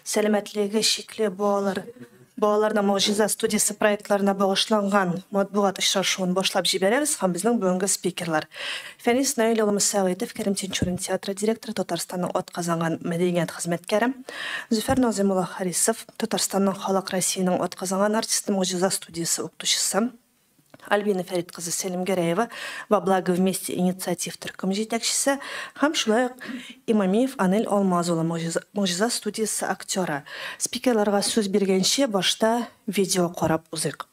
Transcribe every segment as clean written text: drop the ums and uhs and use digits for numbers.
Сәламәтлеге чикле балалар балаларның Могҗиза студиясе проектларына багышланган матбугат очрашуын башлап җибәрәбез һәм безнең бүгенге спикерлар: Фәнис Наил улы Мөсәгыйтов, Кәрим Тинчурин театры директоры, Татарстанның атказанган мәдәният хезмәткәре; Зөфәр Назыйм улы Харисов, Татарстанның халык, Россиянең атказанган артисты, Могҗиза студиясе укытучысы; Альбина Фәрит кызы Сәлимгәрәева, Во благо вместе инициатив төркем җитәкчесе, һәм шулай ук Имамиев Анель Алмаз улы, Могҗиза студиясе актеры. Спикерларга сүз биргәнче, башта видео карап узыйк.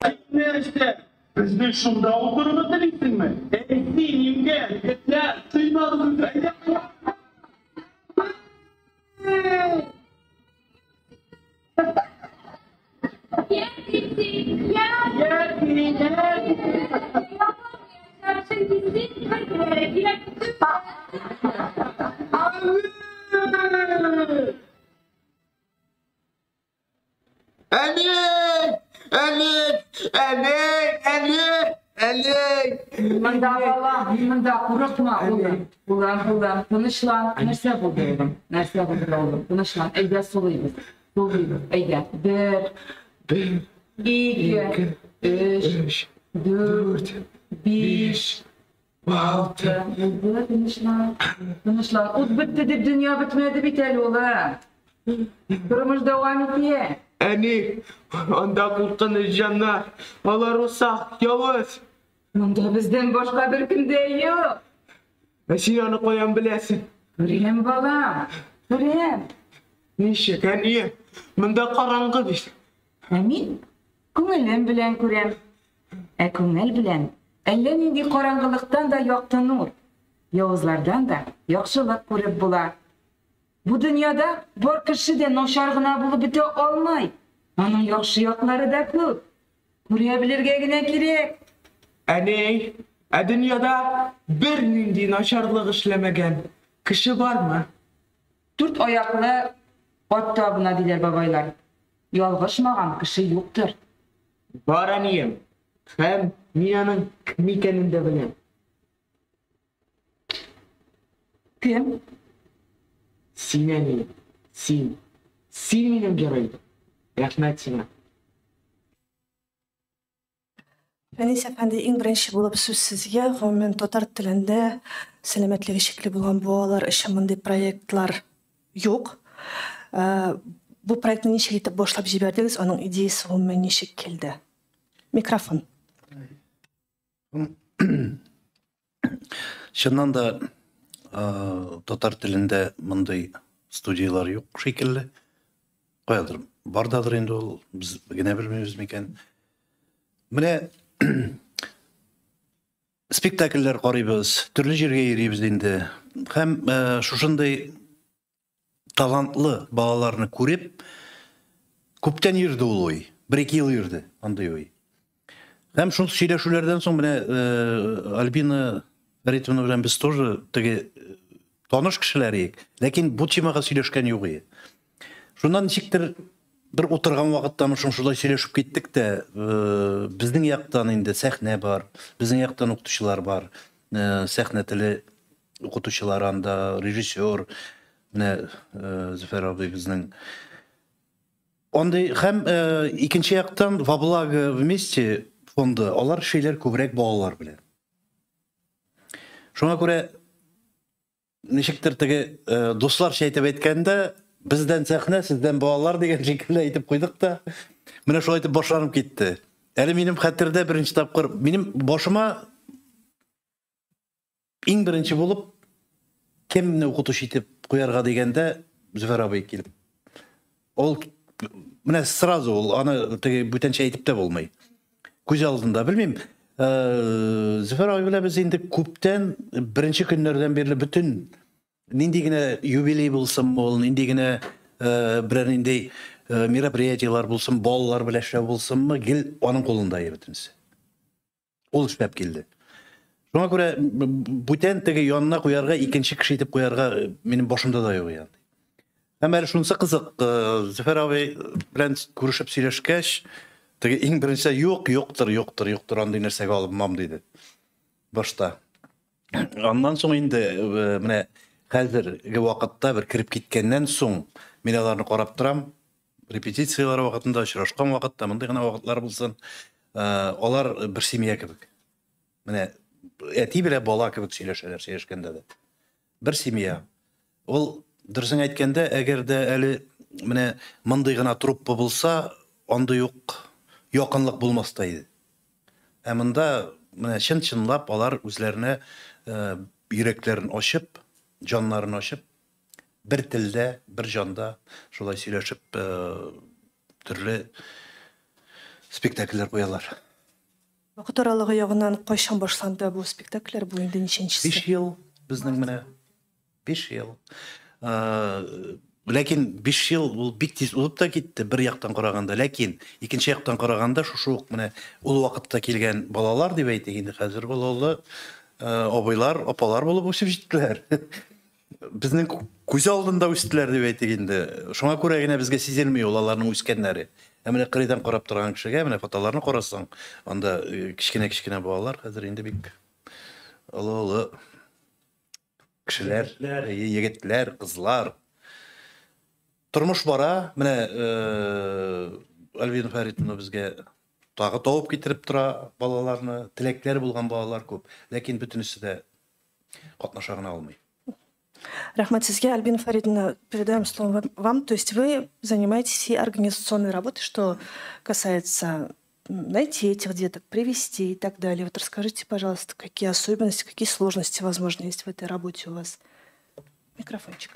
Нәрсә, безнең шунда утыруны телисеңме? Әй, син, имгәк, егетләр, тыймагыз үзе, әйдә! Әни! Әни! Әни! Әни! Әни! Монда, балам, монда, курыкма, улым. Улым, улым, тынычлан. Нәрсә булды, улым? Нәрсә булды, улым? Тынычлан. Әйдә, сулыйбыз. Сулыйбыз. Әйдә. Бер, Бер, ике, өч, дүрт, биш, алты. Булды, тынычлан. Тынычлан. Ут бетте дип дөнья бетмәде бит әле, улым. Тормыш дәвам итә. Әни, анда куркыныч җаннар. Алар усал, явыз. Монда бездән башка беркем дә юк. Ә син аны каян беләсең? Күрәм, балам, күрәм. Ничек, әни? Монда караңгы бит. Ә мин күңелем белән күрәм. Ә күңел белән әллә нинди караңгылыктан да якты нур, явызлардан да яхшылык күреп була. Бу дөньяда бар кеше дә начар гына булып бетә алмый. Аның яхшы яклары да күп. Күрә белергә генә кирәк. Әни, ә дөньяда бернинди начарлык эшләмәгән кеше бармы? Дүрт аяклы ат табына, диләр бабайлар. Ялгышмаган кеше юктыр. Бар, әнием. Һәм мин аның кем икәнен дә беләм. Кем? Син, әни, син. Син минем героем. Рәхмәт сиңа. Фәнис әфәнде, иң беренче булып сүз сезгә. Гомумән, татар телендә сәламәтлеге чикле булган балалар өчен мондый проектлар юк. Бу проектны ничек итеп башлап җибәрдегез, аның идеясе гомумән ничек килде? Микрофон. Чыннан да, татар телендә мондый студияләр юк шикелле. Каядыр бардадыр инде ул, без генә белмибез микән. Менә спектакльләр карыйбыз, төрле җиргә йөрибез инде. Һәм шушындый талантлы балаларны күреп, күптән йөрде ул уй. Бер-ике ел йөрде андый уй. Һәм шул сөйләшүләрдән соң менә Альбина Фәритовна белән без тоже теге таныш кешеләр идек, ләкин бу темага сөйләшкән юк иде. Шуннан ничектер бер утырган вакытта шул шулай сөйләшеп киттек тә, безнең яктан инде сәхнә бар, безнең яктан укытучылар бар, сәхнә теле укытучылар анда, режиссер, менә Зөфәр абый безнең. Андый һәм икенче яктан Во благо вместе фонды, алар эшлиләр күбрәк балалар белән. Шуңа күрә ничектер теге дусларча әйтеп әйткәндә, бездән сәхнә, сездән балалар дигән шикелле әйтеп куйдык та, менә шулай итеп башланып китте. Әле минем хәтердә беренче тапкыр минем башыма иң беренче булып кемне укытучы итеп куярга дигәндә Зөфәр абый килеп. Ул менә сразу ул аны теге бүтәнчә әйтеп тә булмый. Күз алдында, белмим. Зөфәр абый белән без инде күптән беренче көннәрдән бирле бөтен нинди генә юбилей булсынмы ул, нинди генә берәр нинди мероприятиеләр булсын, балалар белән эшләү булсынмы, гел аның кулында бөтенесе. Ул эшләп килде. Шуңа күрә бүтән теге янына куярга, икенче кеше итеп куярга минем башымда да юк янды. Һәм әле шунысы кызык, Зөфәр абый белән күрешеп сөйләшкәч, теге иң беренче юк, юктыр, юктыр, юктыр, андый нәрсәгә алынмам диде. Башта. Аннан соң инде менә Хәзерге вакытта бер кереп киткәннән соң мин аларны карап торам. Репетицияләр вакытында, очрашкан вакытта, мондый гына вакытлар булсын, алар бер семья кебек. Менә әти белән бала кебек сөйләшәләр, сөйләшкәндә дә. Бер семья. Ул, дөресен әйткәндә, әгәр дә әле менә мондый гына труппа булса, андый ук якынлык булмас та иде. Ә монда менә чын-чынлап алар үзләренә йөрәкләрен ачып, җаннарын ачып, бер телдә, бер җанда шулай сөйләшеп төрле спектакльләр куялар. Вакыт аралыгы ягыннан кайчан башланды бу спектакльләр, бу инде ничәнчесе? 5 ел безнең менә, 5 ел. Ләкин 5 ел ул бик тиз узып та китте бер яктан караганда, ләкин икенче яктан караганда шушы ук менә ул вакытта килгән балалар дип әйтик инде, хәзер балалы абыйлар, апалар булып үсеп җиттеләр. Безнең күз алдында үстеләр дип әйтик инде. Шуңа күрә генә безгә сизелми ул аларның үскәннәре. Ә менә кырыйдан карап торган кешегә, менә фотоларны карасаң, анда кечкенә-кечкенә балалар хәзер инде бик олы-олы кешеләр, егетләр, кызлар. Тормыш бара. Менә Альбина Фәритовна безгә тагы табып китереп тора балаларны. Теләкләре булган балалар күп, ләкин бөтенесе дә катнаша гына алмый. Рәхмәт сезгә, Альбина Фаридовна, передаем слово вам. То есть вы занимаетесь и организационной работой, что касается найти этих деток, привести и так далее. Вот расскажите, пожалуйста, какие особенности, какие сложности, возможно, есть в этой работе у вас. Микрофончик.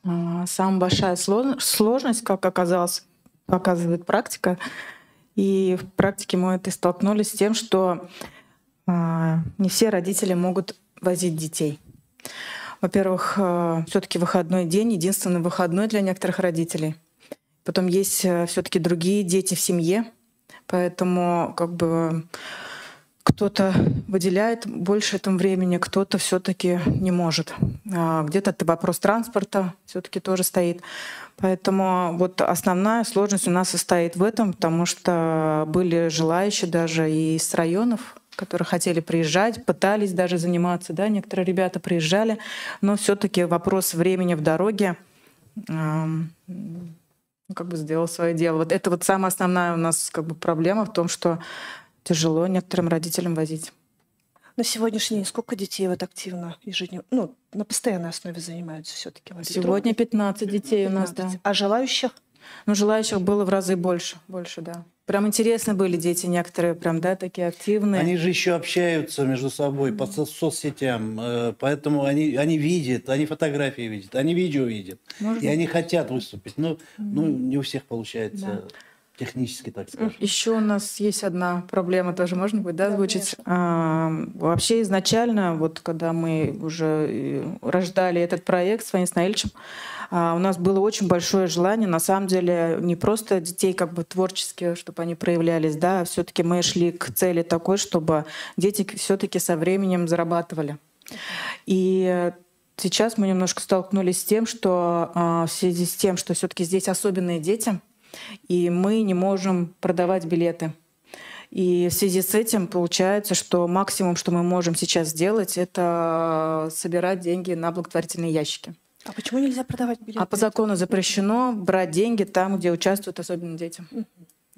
Самая большая сложность, как оказалось, показывает практика. И в практике мы это столкнулись с тем, что не все родители могут возить детей. Во-первых, все-таки выходной день, единственный выходной для некоторых родителей. Потом есть все-таки другие дети в семье, поэтому как бы кто-то выделяет больше этому времени, кто-то все-таки не может. Где-то это вопрос транспорта все-таки тоже стоит. Поэтому вот основная сложность у нас состоит в этом, потому что были желающие даже и из районов, которые хотели приезжать, пытались даже заниматься, да, некоторые ребята приезжали, но все-таки вопрос времени в дороге как бы сделал свое дело. Вот это вот самая основная у нас как бы проблема в том, что тяжело некоторым родителям возить. На сегодняшний день сколько детей вот активно ежедневно, ну, на постоянной основе занимаются все-таки? Сегодня 15 детей у нас, да. А желающих? Ну, желающих было в разы больше, да. Прям интересны были дети некоторые, прям, да, такие активные. Они же еще общаются между собой по соцсетям, поэтому они видят, они фотографии видят, они видео видят. Можно? И они хотят выступить, но ну, не у всех получается. Да. Технически, так скажем. Еще у нас есть одна проблема, тоже можно будет, да, озвучить? Вообще изначально, вот когда мы уже рождали этот проект с Фанисом Наильевичем, у нас было очень большое желание, на самом деле, не просто детей как бы творчески, чтобы они проявлялись, да, а все-таки мы шли к цели такой, чтобы дети все-таки со временем зарабатывали. И сейчас мы немножко столкнулись с тем, что в связи с тем, что все-таки здесь особенные дети, и мы не можем продавать билеты. И в связи с этим получается, что максимум, что мы можем сейчас сделать, это собирать деньги на благотворительные ящики. А почему нельзя продавать билеты? А по закону запрещено брать деньги там, где участвуют особенно дети.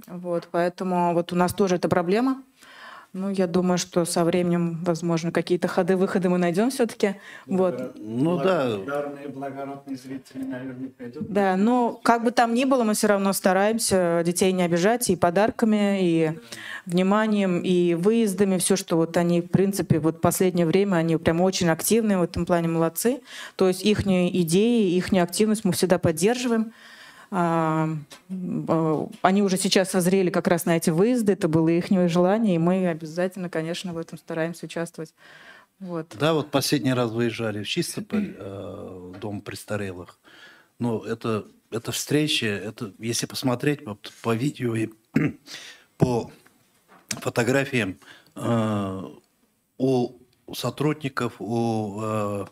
Вот, поэтому вот у нас тоже эта проблема. Ну, я думаю, что со временем, возможно, какие-то ходы-выходы мы найдем все-таки. Вот. Ну да. Благородные зрители, наверное, придут. Да, но как бы там ни было, мы все равно стараемся детей не обижать и подарками, и вниманием, и выездами. Все, что вот они, в принципе, вот последнее время, они прям очень активные в этом плане, молодцы. То есть их идеи, их активность мы всегда поддерживаем. Они уже сейчас созрели как раз на эти выезды, это было их желание, и мы обязательно, конечно, в этом стараемся участвовать. Вот. Да, вот последний раз выезжали в Чистополь, дом престарелых. Но это встреча, это, если посмотреть вот, по видео и по фотографиям, у сотрудников, у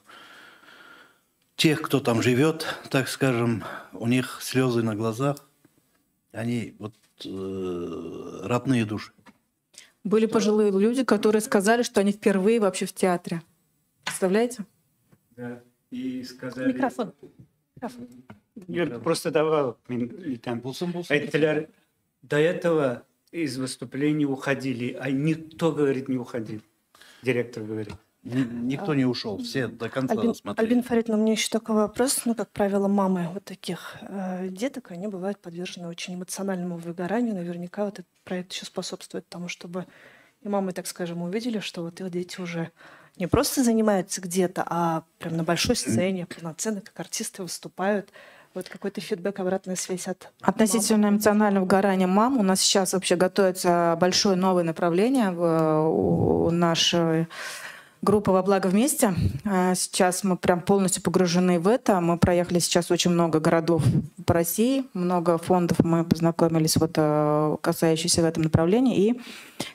тех, кто там живет, так скажем, у них слезы на глазах, они вот родные души. Были пожилые люди, которые сказали, что они впервые вообще в театре. Представляете? Да. И сказали. Микрофон. Микрофон. Я просто давал там. Булсын, булсын. Әйттеләр, до этого из выступлений уходили, а никто, говорит, не уходил. Директор говорит. Никто не ушел, все до конца Альбин, досмотрели. Альбин Фаридовна, у меня еще такой вопрос. Ну, как правило, мамы вот таких деток, они бывают подвержены очень эмоциональному выгоранию. Наверняка вот этот проект еще способствует тому, чтобы и мамы, так скажем, увидели, что вот их дети уже не просто занимаются где-то, а прям на большой сцене, полноценно, как артисты выступают. Вот какой-то фидбэк, обратная связь от Относительно эмоционального выгорания мам у нас сейчас вообще готовится большое новое направление у нашей группы «Во благо вместе». Сейчас мы прям полностью погружены в это. Мы проехали сейчас очень много городов по России, много фондов мы познакомились, вот, касающиеся в этом направлении. И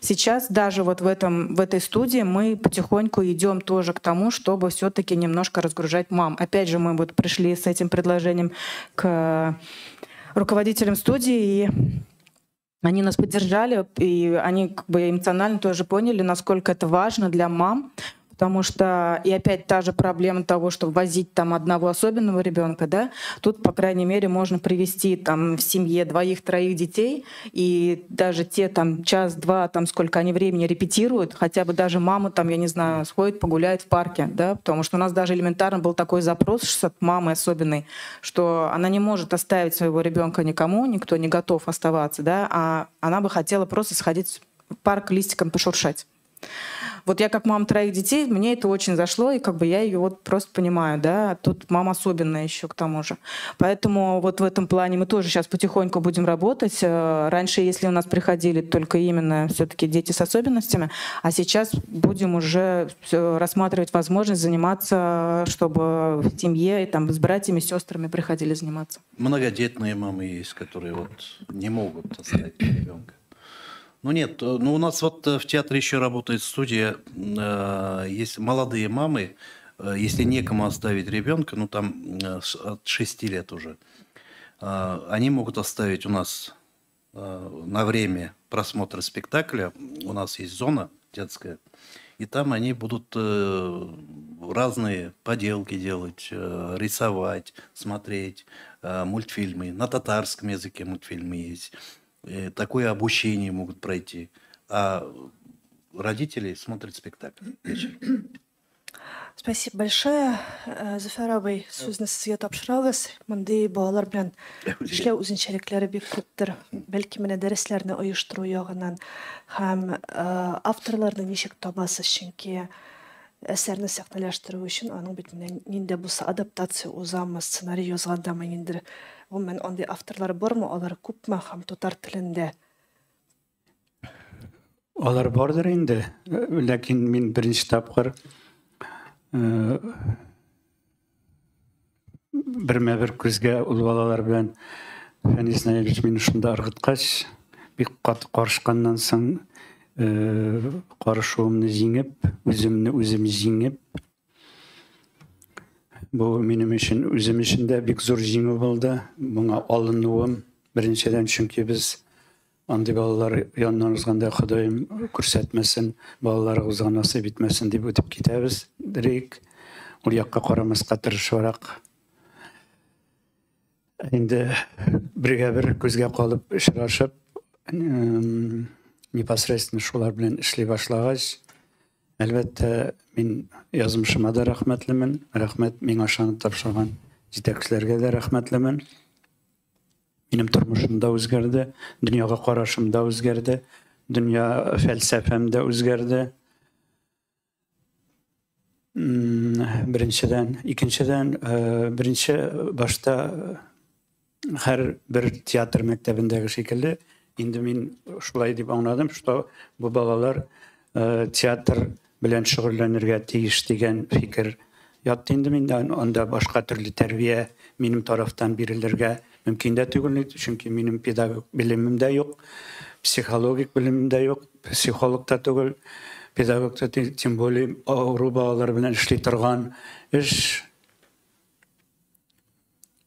сейчас даже вот в этой студии мы потихоньку идем тоже к тому, чтобы все-таки немножко разгружать мам. Опять же, мы вот пришли с этим предложением к руководителям студии, и они нас поддержали, и они как бы эмоционально тоже поняли, насколько это важно для мам, потому что, и опять та же проблема того, что возить там одного особенного ребенка, да, тут, по крайней мере, можно привести там в семье 2-3 детей, и даже те там час-два, там сколько они времени репетируют, хотя бы даже мама там, я не знаю, сходит, погуляет в парке, да, потому что у нас даже элементарно был такой запрос от мамы особенной, что она не может оставить своего ребенка никому, никто не готов оставаться, да, а она бы хотела просто сходить в парк листиком пошуршать. Вот я как мама 3 детей, мне это очень зашло, и как бы я ее вот просто понимаю, да, тут мама особенная еще к тому же. Поэтому вот в этом плане мы тоже сейчас потихоньку будем работать. Раньше, если у нас приходили только именно все-таки дети с особенностями, а сейчас будем уже рассматривать возможность заниматься, чтобы в семье там, с братьями, сестрами приходили заниматься. Многодетные мамы есть, которые вот не могут оставить ребенка. Ну нет, ну у нас вот в театре еще работает студия, есть молодые мамы, если некому оставить ребенка, ну там от 6 лет уже, они могут оставить у нас на время просмотра спектакля, у нас есть зона детская, и там они будут разные поделки делать, рисовать, смотреть мультфильмы, на татарском языке мультфильмы есть. Такое обучение могут пройти, а родители смотрят спектакль вечером. Спасибо большое. Зөфәр абый, сүзне сезгә тапшырабыз. Мондый балалар белән эшләү үзенчәлекләре бик күптер. Бәлки менә дәресләрне оештыру ягыннан һәм авторларны ничек табасыз, чөнки әсәрне сәхнәләштерү өчен аның бит менә нинди булса адаптация узамы, сценарий язгандамы, ниндидер гомумән андый авторлар бармы, алар күпме һәм татар телендә? Алар бардыр инде, ләкин мин беренче тапкыр бермә-бер күзгә ул балалар белән Фәнис Наилевич мине шунда ыргыткач, бик каты карышканнан соң карышуымны җиңеп, үземне үзем җиңеп, бу минем өчен, үзем өчен дә бик зур җиңү булды. Моңа алынуым беренчедән, чөнки без андый балалар яныннан узганда Ходаем күрсәтмәсен, балаларыбызга насыйп итмәсен дип үтеп китәбез. Дирек ул якка карамаска тырышыбрак. Инде бергә-бер күзгә калып очрашып, непосредственно шулар белән эшли башлагач, әлбәттә, мин язмышыма да рәхмәтлемен, рәхмәт миңа ышанып тапшырган җитәкчеләргә дә рәхмәтлемен. Минем тормышым да үзгәрде, дөньяга карашым да үзгәрде, дөнья фәлсәфәм дә үзгәрде. Беренчедән, икенчедән, беренче башта һәр бер театр мәктәбендәге шикелле, инде мин шулай дип аңладым, что бу балалар театр белән шөгыльләнергә тиеш дигән фикер ятты инде миндә. Анда башка төрле тәрбия минем тарафтан бирелергә мөмкин дә түгел, чөнки минем педагог белемем дә юк, психологик белемем дә юк, психолог та түгел, педагог та, тем более авыру балалар белән эшли торган эш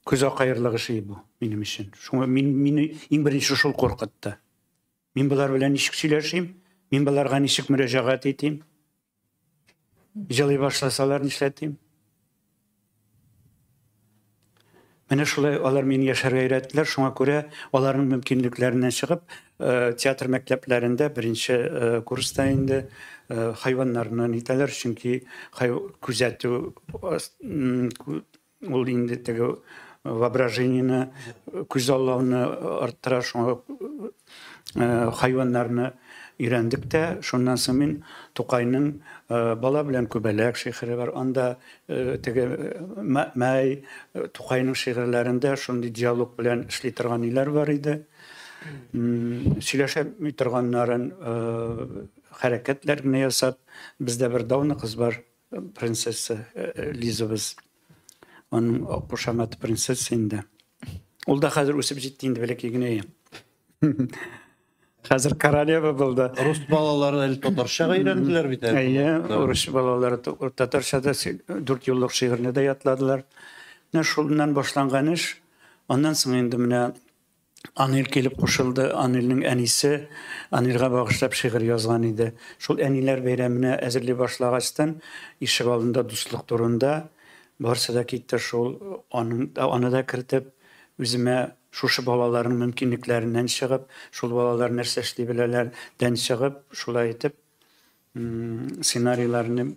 күз акаерлык эше бу минем өчен. Шуңа мине иң беренче шул куркытты. Мин болар белән ничек сөйләшим? Мин боларга ничек мөрәҗәгать итим? Җылый башласалар нишләтим? Менә шулай алар мине яшәргә өйрәттеләр. Шуңа күрә аларның мөмкинлекләреннән чыгып, театр мәктәпләрендә беренче курста инде хайваннарны нитәләр, чөнки күзәтү ул инде теге воображениене, күзаллауны арттыра. Шуңа хайваннарны өйрәндек тә, шуннан соң мин Тукайның Бала белән күбәләк шигыре бар. Анда теге Мәй Тукайның шигырьләрендә шундый диалог белән эшли торган ниләр бар иде. Сөйләшә торганнарын хәрәкәтләр генә ясап, бездә бер дауны кыз бар, принцесса Лизабыз. Аның кушаматы принцесса инде. Ул да хәзер үсеп җитте инде, бәләкәй генә. Хәзер королева булды. Рус балалары әле татарчага өйрәнделәр бит әле. Әйе, рус балалары татарча да 4 еллык шигырьне дә ятладылар. Менә шуннан башланган эш. Аннан соң инде менә Анил килеп кушылды. Анилнең әнисе Анилгә багышлап шигырь язган иде. Шул әниләр бәйрәменә әзерли башлагачтан ишек алдында дуслык турында барысы да китте. Шул аның аны да кертеп, үземә шушы балаларның мөмкинлекләреннән чыгып, шул балалар нәрсә эшли беләләр дән чыгып, шулай итеп сценарийларны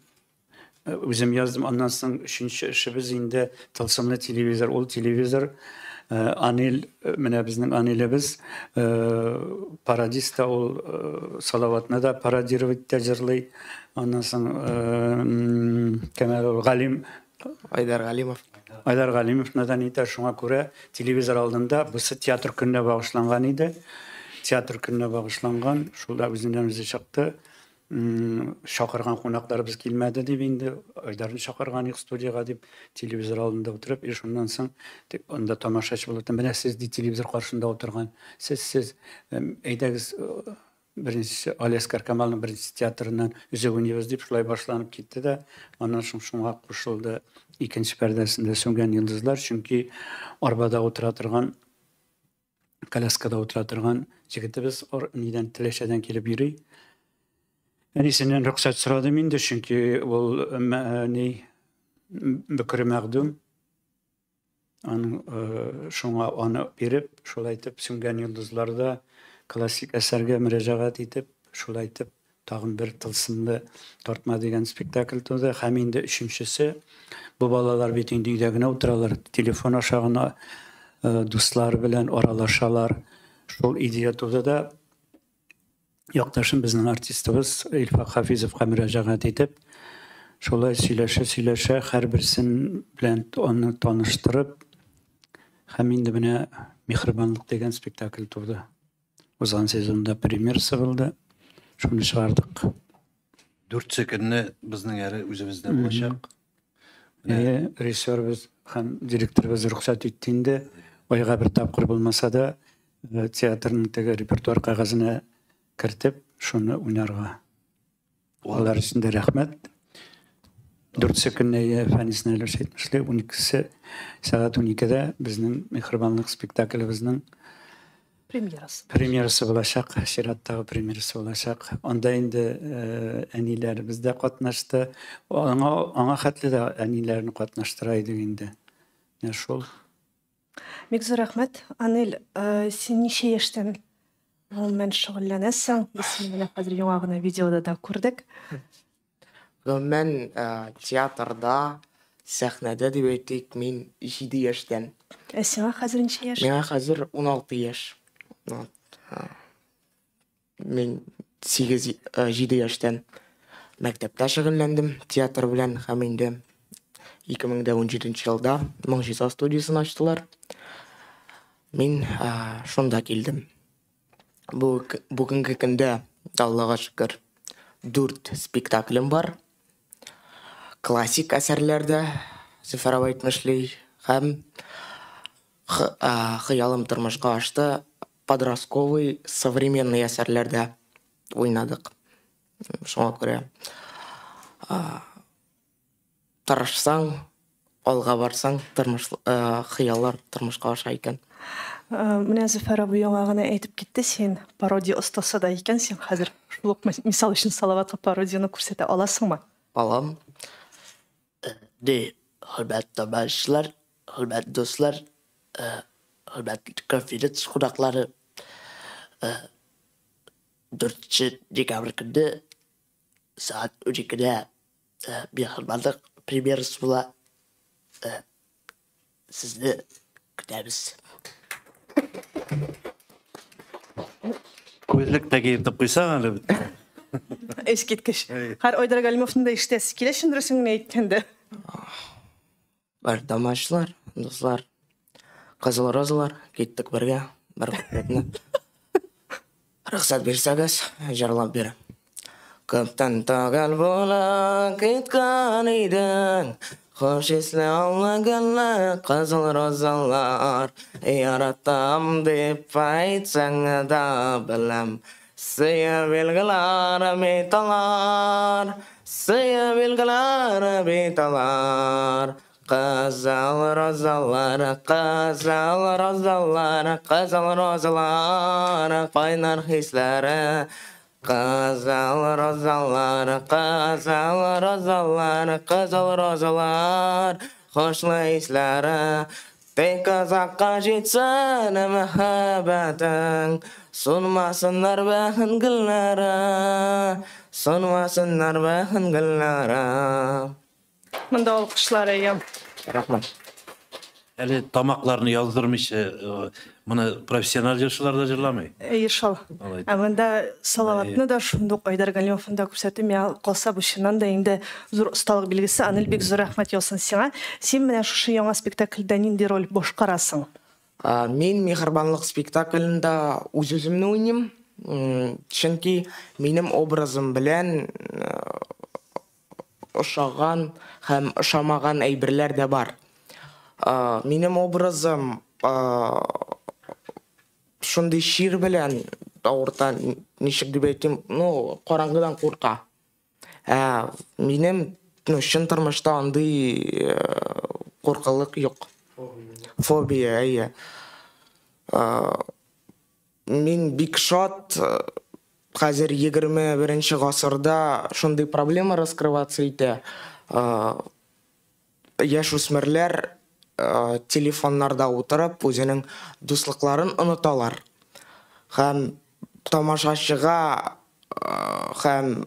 үзем яздым. Аннан соң өченче эшебез инде тылсымлы телевизор. Ул телевизор Анил, менә безнең Анилебез пародист та ул, Салаватны да пародировать итә, җырлый. Аннан соң кем әле ул, Галим Айдар Галимов. Айдар Галимовны да нитә. Шуңа күрә телевизор алдында бусы театр көненә багышланган иде. Театр көненә багышланган, шул да үзеннән үзе чыкты. Чакырган кунакларыбыз килмәде дип инде Айдарны чакырган идек студиягә дип, телевизор алдында утырып, и шуннан соң анда тамашачы булып, менә сез ди телевизор каршында утырган, сез әйдәгез беренче Алиаскар Камалның беренче театрыннан өзек уйныйбыз дип шулай башланып китте дә, аннан соң шуңа кушылды икенче пәрдәсендә Сүнгән йолдызлар, чөнки арбада утыра торган, коляскада утыра торган егетебез нидән Теләчәдән килеп йөри. Әнисеннән рөхсәт сорадым инде, чөнки ул ни бөкре мәгъдүм. Аның шуңа аны биреп, шулай итеп Сүнгән йолдызларда классик әсәргә мөрәҗәгать итеп, шулай итеп тагын бер тылсымлы тартма дигән спектакль туды. Һәм инде өченчесе, бу балалар бит инде өйдә генә утыралар, телефон аша гына дуслар белән аралашалар. Шул идея туды да, якташым, безнең артистыбыз Илфак Хафизовка мөрәҗәгать итеп, шулай сөйләшә-сөйләшә, һәрберсен белән аны таныштырып, һәм инде менә Миһербанлык дигән спектакль туды. Узган сезонда премьерасы булды. Шуны чыгардык. Дүртсе көнне безнең әле үзебездә булачак. Режиссерыбыз һәм директорыбыз рөхсәт итте инде. Айга бер тапкыр булмаса да, театрның теге репертуар кәгазенә кертеп, шуны уйнарга. Алар өчен дә рәхмәт. Дүртсе көнне Фәнис Наилович әйтмешли, 12-се сәгать 12-дә безнең Миһербанлык спектаклебезнең премьерасы. Премьерасы булачак, чираттагы премьерасы булачак. Анда инде әниләребез дә катнашты. Аңа хәтле дә әниләрне катнаштыра идек инде. Менә шул. Бик зур рәхмәт. Анель, син ничә яшьтән гомумән шөгыльләнәсең? Без сине менә хәзер яңа гына видеода да күрдек. Гомумән, театрда, сәхнәдә дип әйтик, мин 7 яшьтән. Ә сиңа хәзер ничә яшь? Миңа хәзер 16 яшь. Мин 8-7 яшьтән мәктәптә шөгыльләндем театр белән һәм инде 2017 елда Могҗиза студиясен ачтылар. Мин шунда килдем. Бүгенге көндә, Аллага шөкер, 4 спектаклем бар. Классик әсәрләрдә, Зөфәр абый әйтмешли, һәм хыялым тормышка ашты, подростковый современный әсәрләрдә уйнадык. Шуңа күрә тырышсаң, алга барсаң, тормыш, хыяллар тормышка аша икән. Менә Зөфәр абый яңа гына әйтеп китте, син пародия остасы да икәнсең. Хәзер шул ук мисал өчен Салаватка пародияне күрсәтә аласыңмы? Алам. Ди, хөрмәтле тамашачылар, хөрмәтле дуслар, хөрмәтле конференция кунаклары. 4 декабрь көнне сәгать 12-дә Миһербанлык премьерасы була. Сезне көтәбез. Күзлек тә киертеп куйсаң әле бит. Искиткеч. Һәр Айдар Галимовның да ишетәсе килә, чын дөресен генә әйткәндә. Бар тамашачылар, дуслар, кызыл розалар, киттек бергә, бер куплетны. Рөхсәт бирсәгез, җырлап бирәм. Күптән түгел булып киткән идең, Хуш исле аллы гөлле кызыл розалар. Яратам дип әйтсәң дә беләм, Сөю билгеләре бит алар, Сөю билгеләре бит алар. Кызыл розалар, кызыл розалар, кызыл розалар, кайнар хисләре. Кызыл розалар, кызыл розалар, кызыл розалар, хушлы исләре. Тик озакка җитсен мәхәббәтең, Сулмасыннар бәхет гөлләре, Сулмасыннар бәхет гөлләре. Монда алкышлар, әйе. Рәхмәт. Әле тамакларны яздырмыйча, моны профессиональ җырчылар да җырламый. Әйе шул. Алай. Ә монда Салаватны да шундук Айдар Галимовны да күрсәтү миңа калса бу чыннан да инде зур осталык билгесе. Анель, бик зур рәхмәт яусын сиңа. Син менә шушы яңа спектакльдә нинди роль башкарасың? Мин Миһербанлык спектаклендә үз-үземне уйныйм. Чөнки минем образым белән ошаган һәм ошамаган әйберләр дә бар. Минем образым шундый чир белән авырта, ничек дип әйтим, ну, караңгыдан курка. Ә минем, ну, чын тормышта андый куркылык юк. Фобия, әйе. Мин бик шат, хәзер 21 гасырда шундый проблема раскрываться итә. Яшүсмерләр телефоннарда утырып үзенең дуслыкларын оныталар. Һәм тамашачыга һәм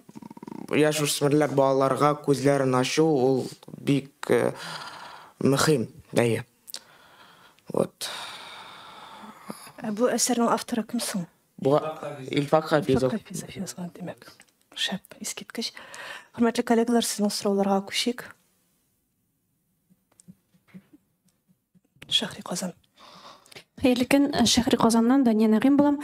яшүсмерләр балаларга күзләрен ачу ул бик мөһим. Әйе. Вот. Ә бу әсәрнең авторы кем соң? Бу Илфак Хафизов. Илфак Хафизов язган, димәк. Шәп, искиткеч. Хөрмәтле коллегалар, сезнең сорауларга күчик. Шәһри Казан. Хәерле көн, Шәһри Казаннан Дания Нәгыйм булам.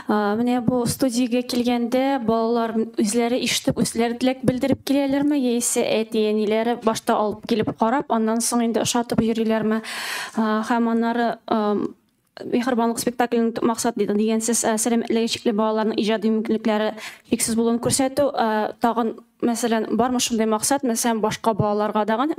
Менә бу студиягә килгәндә балалар үзләре ишетеп, үзләре теләк белдереп киләләрме, яисә әти-әниләре башта алып килеп карап, аннан соң инде ошатып йөриләрме? Һәм аннары Миһербанлык спектакленең төп максаты дигәнсез, сәламәтлеге чикле балаларның иҗади мөмкинлекләре чиксез булуын күрсәтү. Тагын, мәсәлән, бармы шундый максат, мәсәлән, башка балаларга дагын,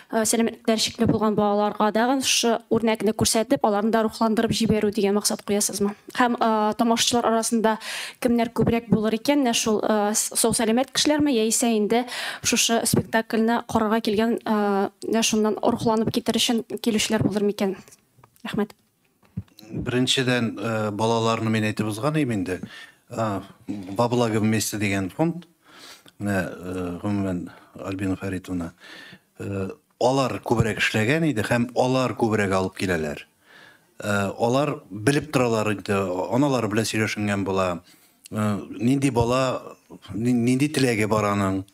сәламәтлекләре чикле булган балаларга дагын шушы үрнәкне күрсәтеп, аларны да рухландырып җибәрү дигән максат куясызмы? Һәм тамашачылар арасында кемнәр күбрәк булыр икән, менә шул сау сәламәт кешеләрме, яисә инде шушы спектакльне карарга килгән, менә шуннан рухланып китер өчен килүчеләр булыр микән? Рәхмәт. Беренчедән, балаларны мин әйтеп узган идем инде. Во благо вместе дигән фонд, менә гомумән Альбина Фәритовна, алар күбрәк эшләгән иде һәм алар күбрәк алып киләләр. Алар белеп торалар инде, аналары белән сөйләшенгән була. Нинди бала, нинди теләге бар аның.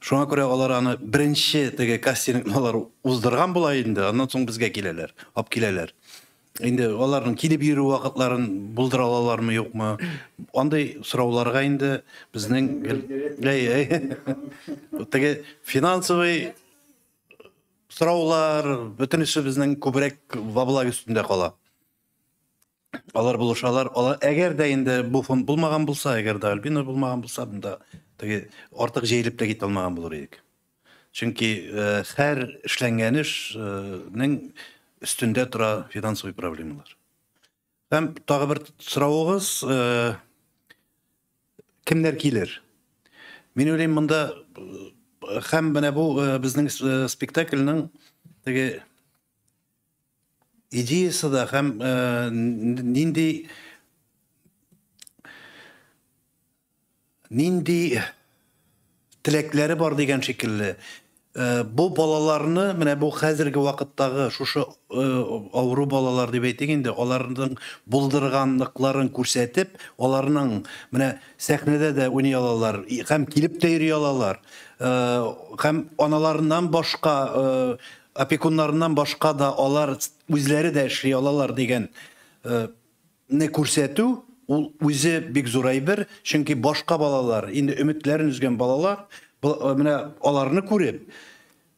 Шуңа күрә алар аны беренче теге кастингны алар уздырган була инде, аннан соң безгә киләләр, алып киләләр. Инде аларның килеп йөрү вакытларын булдыра алалармы, юкмы? Андый сорауларга инде безнең теге финансовый сораулар, бөтенесе безнең күбрәк во благо өстендә кала. Алар булышалар. Алар, әгәр дә инде бу фонд булмаган булса, әгәр дә Альбина булмаган булса, монда теге артык җәелеп тә китә алмаган булыр идек. Чөнки һәр эшләнгән эшнең өстендә тора финансовый проблемалар. Һәм тагы бер соравыгыз, кемнәр килер? Мин уйлыйм, монда һәм менә бу безнең спектакльнең теге идеясы да һәм нинди теләкләре бар дигән шикелле. Бу балаларны, менә бу хәзерге вакыттагы шушы авыру балалар дип әйтик инде, аларның булдырганлыкларын күрсәтеп, аларның менә сәхнәдә дә уйный алалар, һәм килеп тә йөри алалар, һәм аналарыннан башка, опекуннарыннан башка да алар үзләре дә эшли алалар дигән не күрсәтү, ул үзе бик зур әйбер, чөнки башка балалар, инде өметләрен өзгән балалар, менә аларны күреп,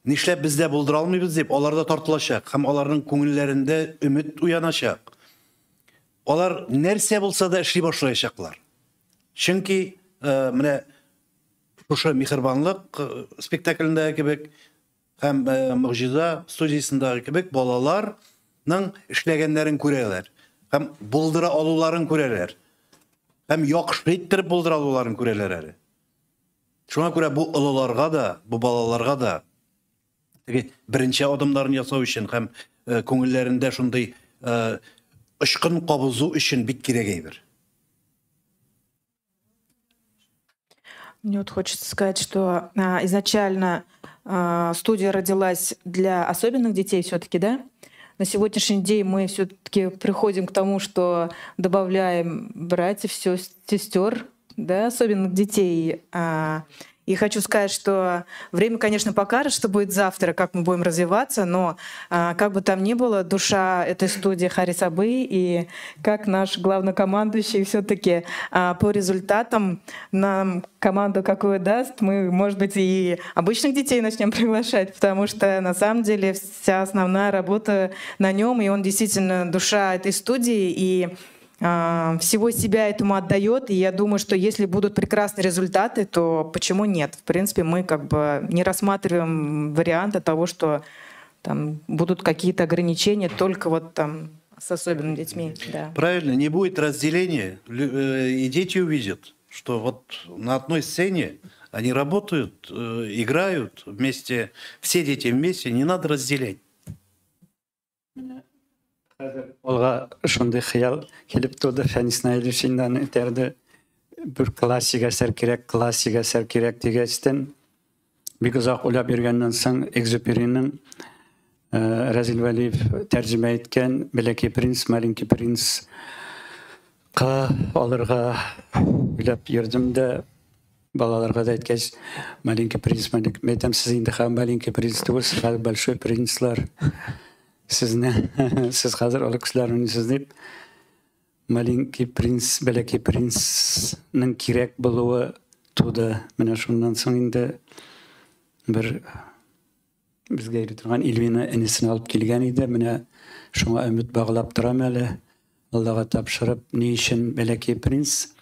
нишләп без дә булдыра алмыйбыз дип, алар да тартылачак һәм аларның күңелләрендә өмет уяначак. Алар нәрсә булса да эшли башлаячаклар. Чөнки менә шушы Миһербанлык спектаклендәге кебек һәм Могҗиза студиясендәге кебек балаларның эшләгәннәрен күрәләр һәм булдыра алуларын күрәләр. Һәм яхшы иттереп булдыра алуларын күрәләр әле. Шуңа күрә бу олыларга да, бу балаларга да теге беренче адымнарын ясау өчен һәм күңелләрендә шундый очкын кабызу өчен бик кирәк әйбер. Мне вот хочется сказать, что изначально студия родилась для особенных детей все-таки, да? На сегодняшний день мы все-таки приходим к тому, что добавляем братьев, сестер, да, особенных детей. И хочу сказать, что время, конечно, покажет, что будет завтра, как мы будем развиваться, но как бы там ни было, душа этой студии Харис абый, и как наш главнокомандующий все-таки по результатам нам команду какую даст, мы, может быть, и обычных детей начнем приглашать, потому что на самом деле вся основная работа на нем, и он действительно душа этой студии, и всего себя этому отдает, и я думаю, что если будут прекрасные результаты, то почему нет? В принципе, мы как бы не рассматриваем варианта того, что там будут какие-то ограничения только вот там с особенными детьми. Да. Правильно, не будет разделения, и дети увидят, что вот на одной сцене они работают, играют вместе, все дети вместе, не надо разделять. Алга шундый хыял килеп туды, Фәнис Наилевич инде аны этәрде. Бер классик әсәр кирәк, классик әсәр кирәк дигәчтен, бик озак уйлап йөргәннән соң Экзюпериның Разил Вәлиев тәрҗемә иткән Бәләкәй принц, Маленький принц ка алырга уйлап йөрдем дә, балаларга да әйткәч, Маленький принц, маленький, әйтәм, сез инде һәм Маленький принц түгел, сез хәзер большой принцлар. Сезне, сез хәзер олы кешеләр уйныйсыз дип, Маленький принц, Бәләкәй принцның кирәк булуы туды. Менә шуннан соң инде бер безгә йөри торган Ильвина энесен алып килгән иде. Менә шуңа өмет баглап торам әле. Аллага тапшырып, ни өчен Бәләкәй принц?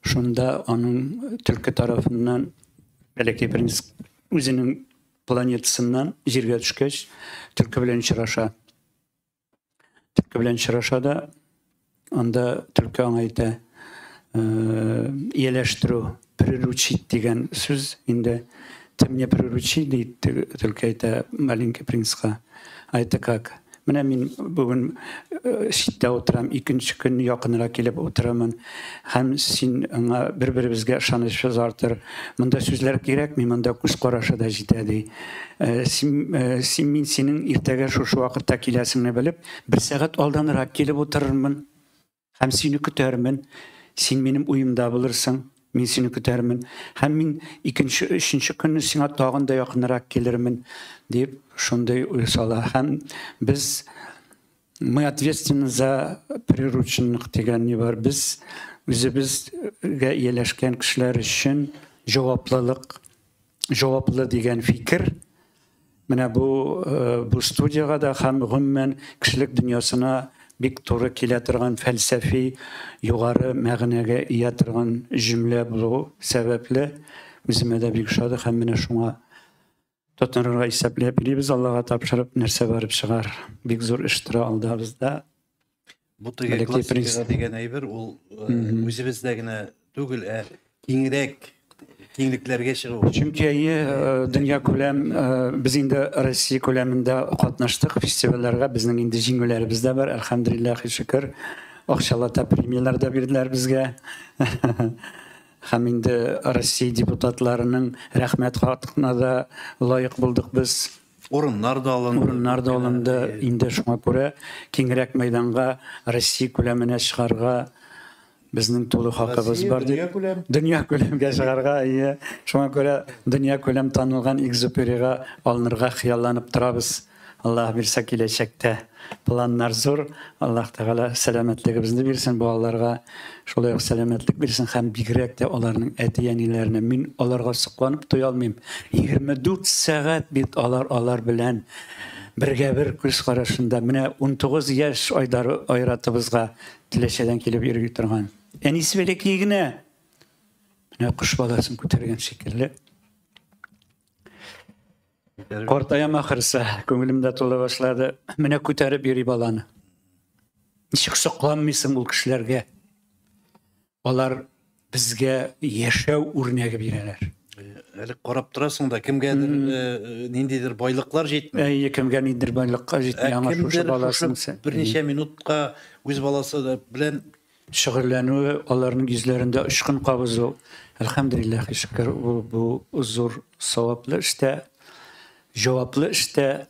Шунда аның төлке тарафыннан Бәләкәй принц үзенең планетасыннан җиргә төшкәч, төлке белән очраша. Төлке белән очраша да, анда төлке аңа әйтә, ияләштерү, приручить дигән сүз инде. Ты мне приручи, ди төлке әйтә Маленький принцка. А это как? Менә мин бүген читтә утырам, икенче көн якынрак килеп утырамын. Һәм син аңа бер-беребезгә ышанычыбыз артыр. Монда сүзләр кирәкми, монда күз карашы да җитә, ди. Син, мин синең иртәгә шушы вакытта киләсеңне белеп, бер сәгать алданрак килеп утырырмын. Һәм сине көтәрмен. Син минем уемда булырсың. Мин сине көтәрмен. Һәм мин икенче, өченче көнне сиңа тагын да якынрак килермен, дип шундый уй сала. Һәм без, мы ответственны за прирученных дигән ни бар. Без үзебезгә ияләшкән кешеләр өчен җаваплылык, җаваплы дигән фикер менә бу студиягә дә һәм гомумән кешелек дөньясына бик туры килә торган фәлсәфи югары мәгънәгә ия торган җөмлә булу сәбәпле үземә дә бик ошады һәм менә шуңа Тотынырга исәпләп йөрибез, Аллага тапшырып, нәрсә барып чыгар. Бик зур эш тора алдыбызда. Бу теге классикага дигән әйбер, ул үзебездә генә түгел, ә киңрәк киңлекләргә чыгу. Чөнки әйе, дөнья күләм, без инде Россия күләмендә катнаштык фестивальләргә, безнең инде җиңүләребез дә бар, әлхәмдүлилләһи шөкер. Акчалата премияләр дә бирделәр безгә. Һәм инде Россия депутатларының рәхмәт хатына да лаек булдык без. Урыннар да алынды. Урыннар да алынды. Инде шуңа күрә киңрәк мәйданга, Россия күләменә чыгарга безнең тулы хакыбыз бар дип. Дөнья күләмгә чыгарга, әйе. Шуңа күрә дөнья күләм танылган Экзюперига алынырга хыялланып торабыз. Аллаһ бирсә, киләчәктә планнар зур. Аллаһ Тәгалә сәламәтлегебезне бирсен балаларга, шулай ук сәламәтлек бирсен һәм бигрәк тә аларның әти-әниләренә. Мин аларга сокланып туя алмыйм. 24 сәгать бит алар алар белән бергә-бер күз карашында. Менә 19 яшь Айдар Айратыбызга Теләчәдән килеп йөри торган. Әнисе бәләкәй генә. Менә кош баласын күтәргән шикелле. Картаям ахырсы, күңелем дә тула башлады. Менә күтәреп йөри баланы. Ничек сокланмыйсың ул кешеләргә? Алар безгә яшәү үрнәге бирәләр. Әле карап торасың да, кемгәдер ниндидер байлыклар җитми. Әйе, кемгә ниндидер байлыкка җитми, аңа шушы баласын. Берничә минутка үз баласы белән шөгыльләнүе, аларның йөзләрендә очкын кабызу, әлхәмдүлилләһи шөкер, ул бу зур саваплы эштә, җаваплы эштә.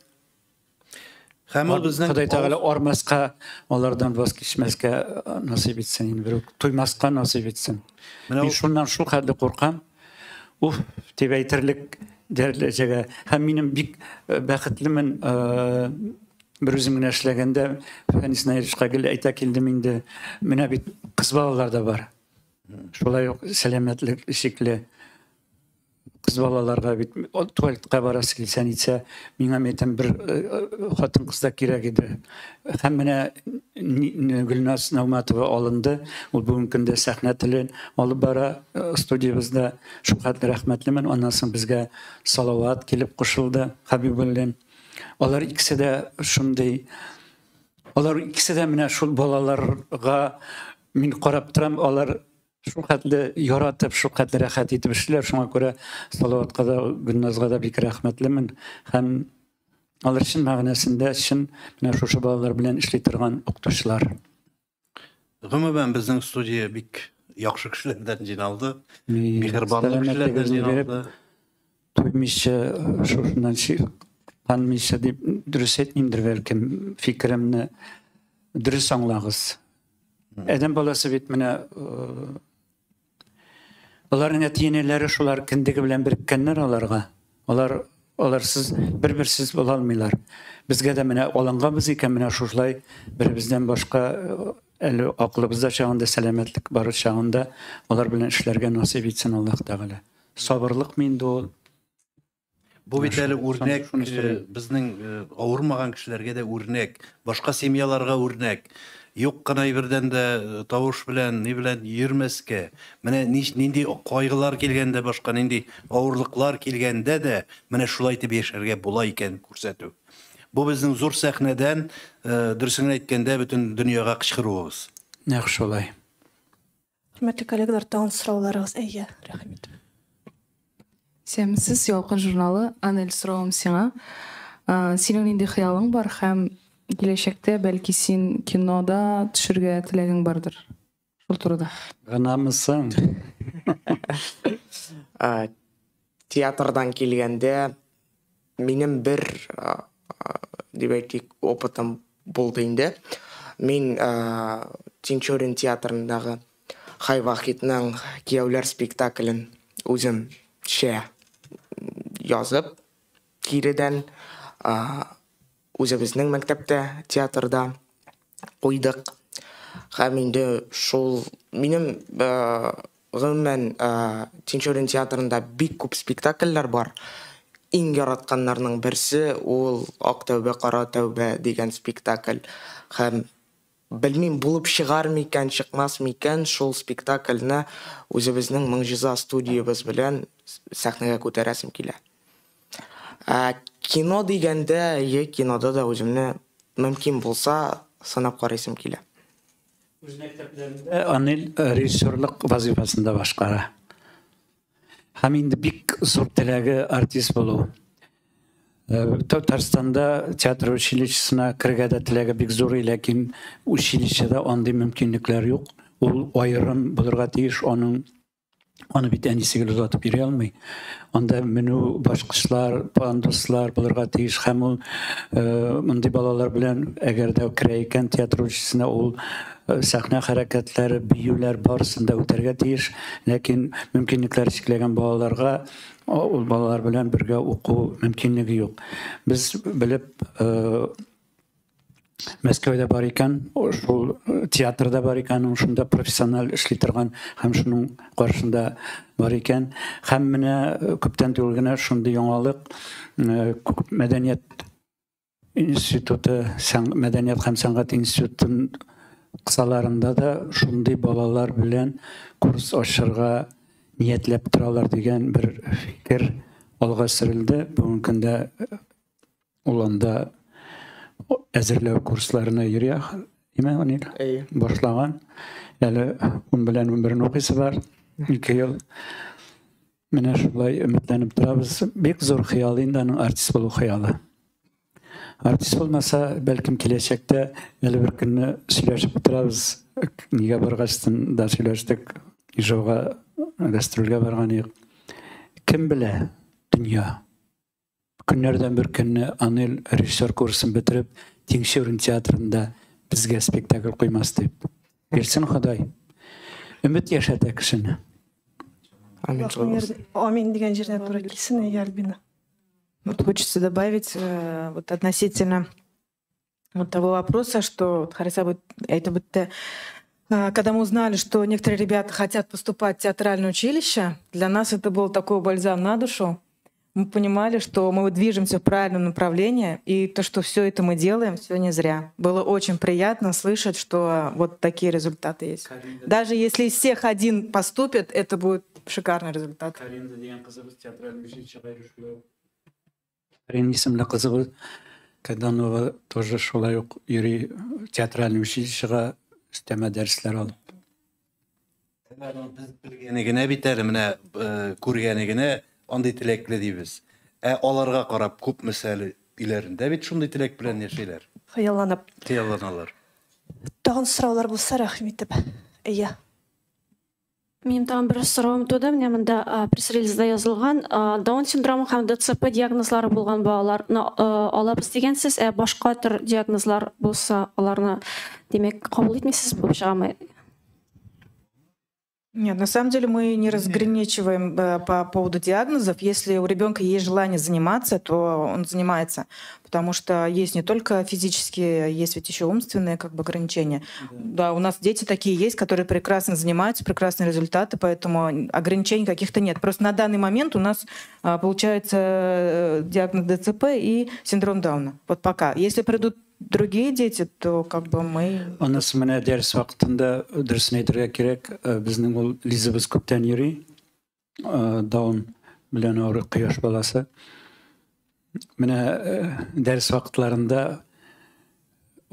Һәм ул безнең Ходай Тәгалә армаска, алардан ваз кичмәскә насыйп итсен инде, берүк туймаска насыйп итсен. Мин шуннан шул хәтле куркам. Уф, дип әйтерлек дәрәҗәгә. Һәм минем бик бәхетлемен, бер үзем генә эшләгәндә Фәнис Наилевичка гел әйтә килдем инде, менә бит кыз балалар да бар. Шулай ук сәламәтлек шикле. Кыз балаларга бит туалетка барасы килсә, нитсә, миңа әйтәм, бер хатын-кыз да кирәк иде. Һәм менә Гөлназ Науматова алынды. Ул бүгенге көндә сәхнә телен алып бара студиябездә. Шул хәтле рәхмәтлемен. Аннан соң безгә Салават килеп кушылды, Хәбибуллин. Алар икесе дә шундый, алар икесе дә менә шул балаларга мин карап торам, алар шул хәтле яратып, шул хәтле рәхәт итеп эшлиләр. Шуңа күрә Салаватка да, Гөлназга да бик рәхмәтлемен. Һәм алар чын мәгънәсендә чын менә шушы балалар белән эшли торган укытучылар. Гомумән, безнең студия бик яхшы кешеләрдән җыйналды. Миһербанлы кешеләрдән җыйналды. Туймыйча, шушыннан чыкканмыйча дип дөрес әйтмимдер бәлкем, фикеремне дөрес аңлагыз. Адәм баласы бит менә аларның әти-әниләре шулар кендеге белән береккәннәр аларга. Алар аларсыз бер-берсез була алмыйлар. Безгә дә менә алынганбыз икән, менә шушылай беребездән башка әле акылыбызда чагында, сәламәтлек бар чагында алар белән эшләргә насыйп итсен Аллаһ Тәгалә. Сабырлыкмы инде ул? Бу бит әле үрнәк, безнең авырмаган кешеләргә дә үрнәк, башка семьяларга үрнәк. Юк кына әйбердән дә тавыш белән, ни белән йөрмәскә. Менә нинди кайгылар килгәндә, башка нинди авырлыклар килгәндә дә менә шулай итеп яшәргә була икән күрсәтү. Бу безнең зур сәхнәдән, дөресен генә әйткәндә, бөтен дөньяга кычкыруыбыз. Нәкъ шулай. Хөрмәтле коллегалар, тагын сорауларыгыз? Әйе, рәхим итеп. Исәнмесез, Ялкын журналы. Анель, соравым сиңа. Синең нинди хыялың бар һәм киләчәктә бәлки син кинода төшергә теләгең бардыр? Шул турыда. Гынамы соң? Театрдан килгәндә минем бер дип әйтик, опытым булды инде. Мин Тинчурин театрындагы Хай Вахитның Кияүләр спектаклен үземчә язып, киредән үзебезнең мәктәптә, театрда куйдык. Һәм инде шул минем гомумән Тинчурин театрында бик күп спектакльләр бар. Иң яратканнарның берсе ул Ак тәүбә, кара тәүбә дигән спектакль. Һәм белмим, булып чыгар микән, чыкмас микән, шул спектакльне үзебезнең Могҗиза студиябез белән сәхнәгә күтәрәсем килә. Ә кино дигәндә, әйе, кинода да үземне мөмкин булса сынап карыйсым килә. Үз мәктәпләрендә Анель режиссерлык вазифасын да башкара. Һәм инде бик зур теләге артист булу. Татарстанда театр училищесына керергә дә теләге бик зур, ләкин училищеда андый мөмкинлекләр юк. Ул аерым булырга тиеш, аның аны бит әнисе гел озатып йөри алмый. Анда менү баскычлар, пандуслар булырга тиеш һәм ул мондый балалар белән әгәр дә керә икән театр училищесына, ул сәхнә хәрәкәтләре, биюләр барысын да үтәргә тиеш. Ләкин мөмкинлекләре чикләгән балаларга ул балалар белән бергә уку мөмкинлеге юк. Без белеп Мәскәүдә бар икән, шул театрда бар икән, ул шунда профессиональ эшли торган һәм шуның каршында бар икән. Һәм менә күптән түгел генә шундый яңалык мәдәният институты, мәдәният һәм сәнгать институтын кысаларында да шундый балалар белән курс ачырга ниятләп торалар дигән бер фикер алга сөрелде. Бүгенге көндә ул анда әзерләү курсларына йөри, димә, Анил? Әйе. Башлаган. Әле 10 белән 11 укыйсы бар. 2 ел. Менә шулай өметләнеп торабыз. Бик зур хыял инде аның артист булу хыялы. Артист булмаса, бәлкем киләчәктә әле бер көнне сөйләшеп утырабыз. Нигә баргачтын да сөйләштек. Ижауга гастрольгә барган идек. Кем белә, дөнья. Көннәрдән бер көнне Анель режиссер курсын бетереп, Тинчурин театрында безгә спектакль куймас дип. Бирсен Ходай. Өмет яшәтә кешене. Амин. Амин дигән җиренә туры килсен, әйе, Альбина. Вот хочется добавить вот относительно вот того вопроса, что вот Харис абый әйтеп үтте, когда мы узнали, что некоторые ребята хотят поступать в театральное училище, для нас это был такой бальзам на душу. Мы понимали, что мы движемся в правильном направлении, и то, что все это мы делаем, все не зря. Было очень приятно слышать, что вот такие результаты есть. Даже если из всех один поступит, это будет шикарный результат. Карина дигән кызыбыз театраль училищега йөрүче. Карина исемле кызыбыз Кайданова тоже шулай ук йөри театральный училищега өстәмә дәресләр алып. Без белгәне генә бит әле, менә күргәне генә андый теләкле дибез. Ә аларга карап күпмесе әле өйләрендә бит шундый теләк белән яшиләр. Хыялланып. Хыялланалар. Тагын сораулар булса, рәхим итеп. Әйе. Минем тагын бер соравым туды. Менә монда пресс-релизда язылган Даун синдромы һәм ДЦП диагнозлары булган балаларны алабыз дигәнсез, ә башка төр диагнозлар булса, аларны, димәк, кабул итмисез булып чыгамы? Нет, на самом деле мы не разграничиваем по поводу диагнозов. Если у ребенка есть желание заниматься, то он занимается. Потому что есть не только физические, есть ведь еще умственные как бы ограничения. Да, у нас дети такие есть, которые прекрасно занимаются, прекрасные результаты, поэтому ограничений каких-то нет. Просто на данный момент у нас получается диагноз ДЦП и синдром Дауна. Вот пока. Если придут другие дети, то как бы мы... Анысы менә дәрес вакытында дөресен әйтергә кирәк, безнең ул Лизабыз күптән йөри, Даун белән авырый кояш баласы. Менә дәрес вакытларында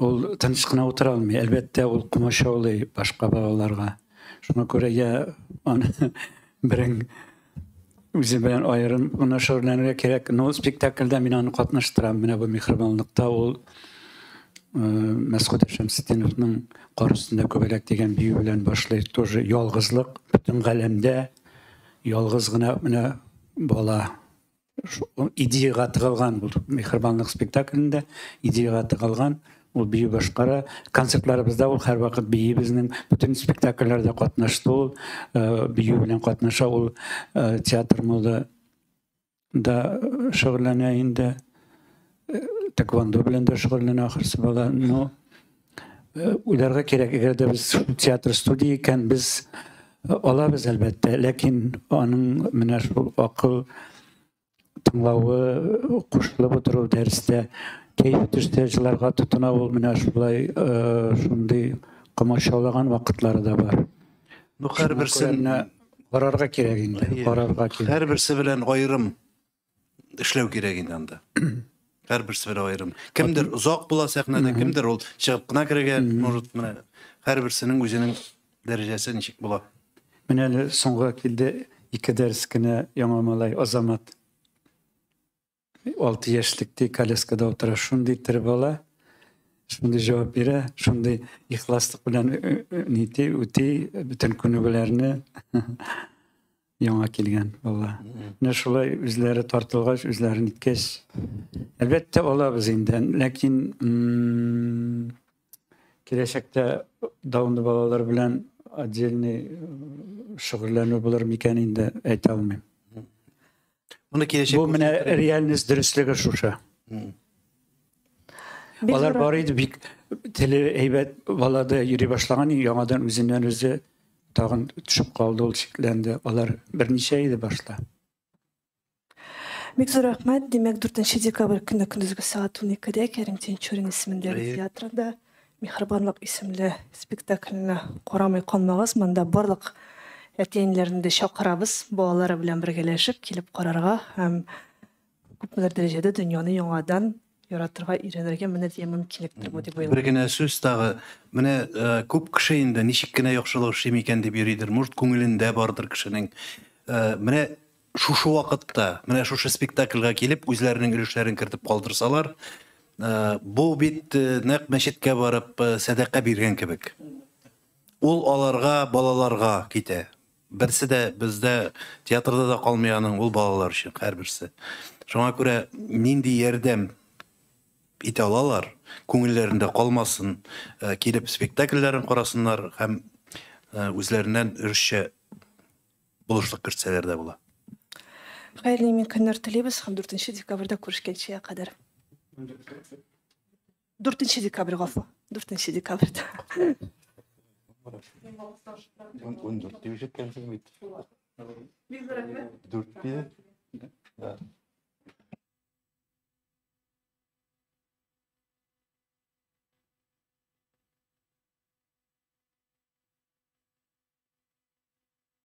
ул тыныч кына утыра алмый. Әлбәттә, ул комачаулый башка балаларга. Шуңа күрә я аны берең үзе белән аерым гына шөгыльләнергә кирәк. Но спектакльдә мин аны катнаштырам. Менә бу миһербанлыкта ул Мәсгудә Шәмсетдиновның Кар өстендә күбәләк дигән бию белән башлый. Тоже ялгызлык, бөтен галәмдә ялгыз гына менә бала. Идеяга тыгылган бу миһербанлык спектаклендә идеяга тыгылган ул бию башкара. Концертларыбызда ул һәрвакыт бии, безнең бөтен спектакльләрдә катнашты ул, бию белән катнаша ул, театр мода да шөгыльләнә инде. Тэквондо белән дә шөгыльләнә ахрысы бала. Но уйларга кирәк, әгәр дә без театр студия икән, без алабыз әлбәттә, ләкин аның менә шул акыл тыңлавы, кушылып утыру дәрестә, кәефе төштә җыларга тотына ул, менә шулай шундый комачаулаган вакытлары да бар. Ну, һәрберсен карарга кирәк инде, карарга кирәк. Һәрберсе белән аерым эшләү кирәк инде анда. Һәрберсе бер аерым. Кемдер озак була сәхнәдә, кемдер ул чыгып кына керергә может, менә һәрберсенең үзенең дәрәҗәсе ничек була. Менә әле соңгы килде ике дәрес кенә яңа малай Азамат. 6 яшьлек ди, коляскада утыра, шундый тере бала, шундый җавап бирә, шундый ихласлык белән нити, үти бөтен күнегүләрне. Яңа килгән бала. Менә шулай үзләре тартылгач, үзләре ниткәч, әлбәттә алабыз инде. Ләкин киләчәктә даунлы балалар белән отдельный шөгыльләнү булыр микән инде, әйтә алмыйм. Моны киләчәк Бу менә реальность дөреслеге шушы. Алар бар иде, бик теле әйбәт балада йөри башлаган, яңадан үзеннән үзе тагын төшеп калды, ул шикләнде. Алар берничә иде башта. Бик зур рәхмәт. Димәк, 4 декабрь көне көндезге сәгать 12-дә Кәрим Тинчурин исемендәге театрында Миһербанлык исемле спектакльне карамый калмагыз. Монда барлык әти-әниләрне дә чакырабыз, балалары белән бергәләшеп килеп карарга һәм күпмедер дәрәҗәдә дөньяны яңадан яратырга өйрәнергә менә дигән мөмкинлектер бу дип уйлыйм. Бер генә сүз тагы. Менә күп кеше инде ничек кенә яхшылык эшлим икән дип йөридер. Может, күңелендә бардыр кешенең. Менә шушы вакытта, менә шушы спектакльгә килеп, үзләренең өлешләрен кертеп калдырсалар, бу бит нәкъ мәчеткә барып сәдака биргән кебек. Ул аларга, балаларга китә. Берсе дә бездә театрда да калмый аның, ул балалар өчен һәрберсе. Шуңа күрә нинди ярдәм итә алалар, күңелләрендә калмасын, килеп спектакльләрен карасыннар һәм үзләреннән өлешчә булышлык кертсәләр дә була. Хәерле имин көннәр телибез һәм 4 декабрьдә күрешкәнчә кадәр. 4 декабрь, гафу. 4 декабрьдә. 14 дип ишеткәнсең бит. Бик зур рәхмәт. 4 диде. Да.